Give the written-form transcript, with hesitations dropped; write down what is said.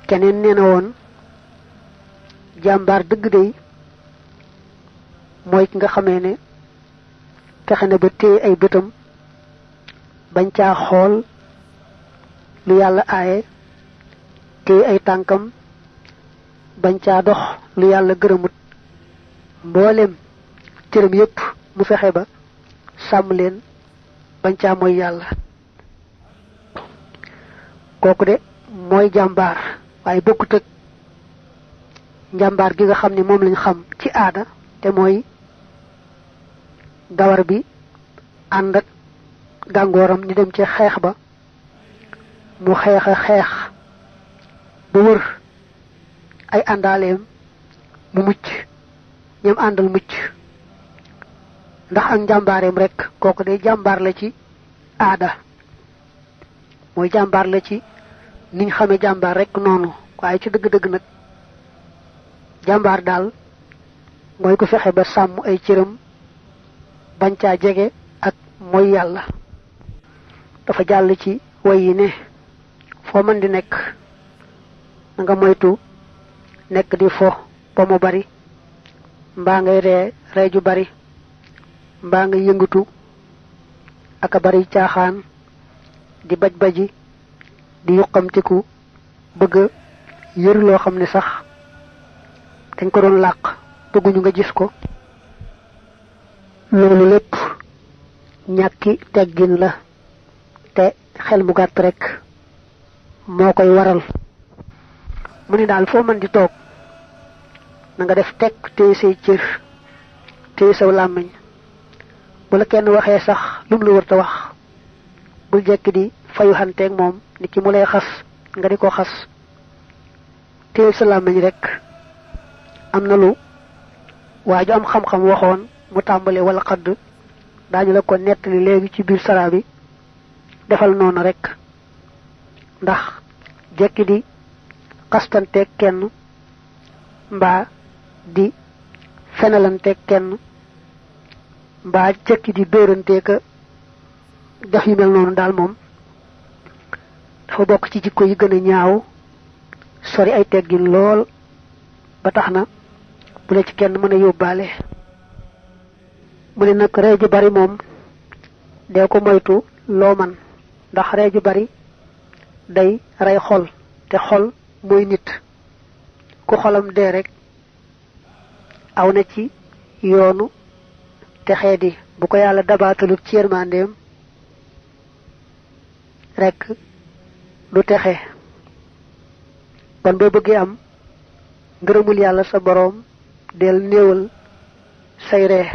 keneen nee na woon jàmbaar dëgg day mooy ki nga xamee ne fexe na ba téye ay bëtam bañ caa xool lu yàlla aaye téye ay tànkam bañ caa dox lu yàlla gërëmut mboolem cëram yépp mu fexe ba sàmm leen bañ caa mooy yàlla kooku de mooy jàmbaar waaye bokkut ak njàmbaar gi nga xam ne moom lañ xam ci aada te mooy gawar bi ànd ak gàngooram ñu dem ci xeex ba mu xeex a xeex ba wër ay àndaaleem mu mucc ñam àndal mucc ndax ak njàmbaareem rek kooku de jàmbaar la ci aada mooy jàmbaar la ci niñ xamee jàmbaar rek noonu waaye ci dëgg-dëgg nag jàmbaar daal mooy ko fexe ba sàmm ay cëram bañ caa jege ak mooy yàlla dafa jàll ci way yi ne foo mën di nekk na nga moytu nekk di fo ba mu bari mbaa ngay ree ju bari mbaa ngay yëngatu aka bari caaxaan di baj baji di yuqamtiku bëgg yër loo xam ne sax dañ ko doon làq bëgguñu nga gis ko loolu lépp ñàkki teggin la te xel mu gàtt rek moo koy waral mu ni daal foo mën di toog na nga def tekk téye say cër téye saw làmmiñ bu la kenn waxee sax lu mu la wërta wax bul jekki di fayu xanteeg moom ni ki mu lay xas nga di ko xas téye sa làmmiñ rek am na lu waa ju am xam-xam waxoon mu tàmbale wala xadd daañu la ko nettali léegi ci biir sara bi defal noonu rek ndax jekki di xastanteeg kenn mbaa di fenalanteeg kenn mbaa jekki di dóoranteeka def yu mel noonu daal moom dafa bokk ci jikko yi gën a ñaaw sori ay teggin lool ba tax na bu la ci kenn mën a yóbbaale mu ne nag ree ju bari moom dee ko moytu loo man ndax ree ju bari day rey xol te xol mooy nit ku xolam dee rek aw na ci yoonu texee di bu ko yàlla dabaatalut ci yërmandeem rek du texe kon boo bëggee am ngërëmul yàlla sa boroom del néewal say ree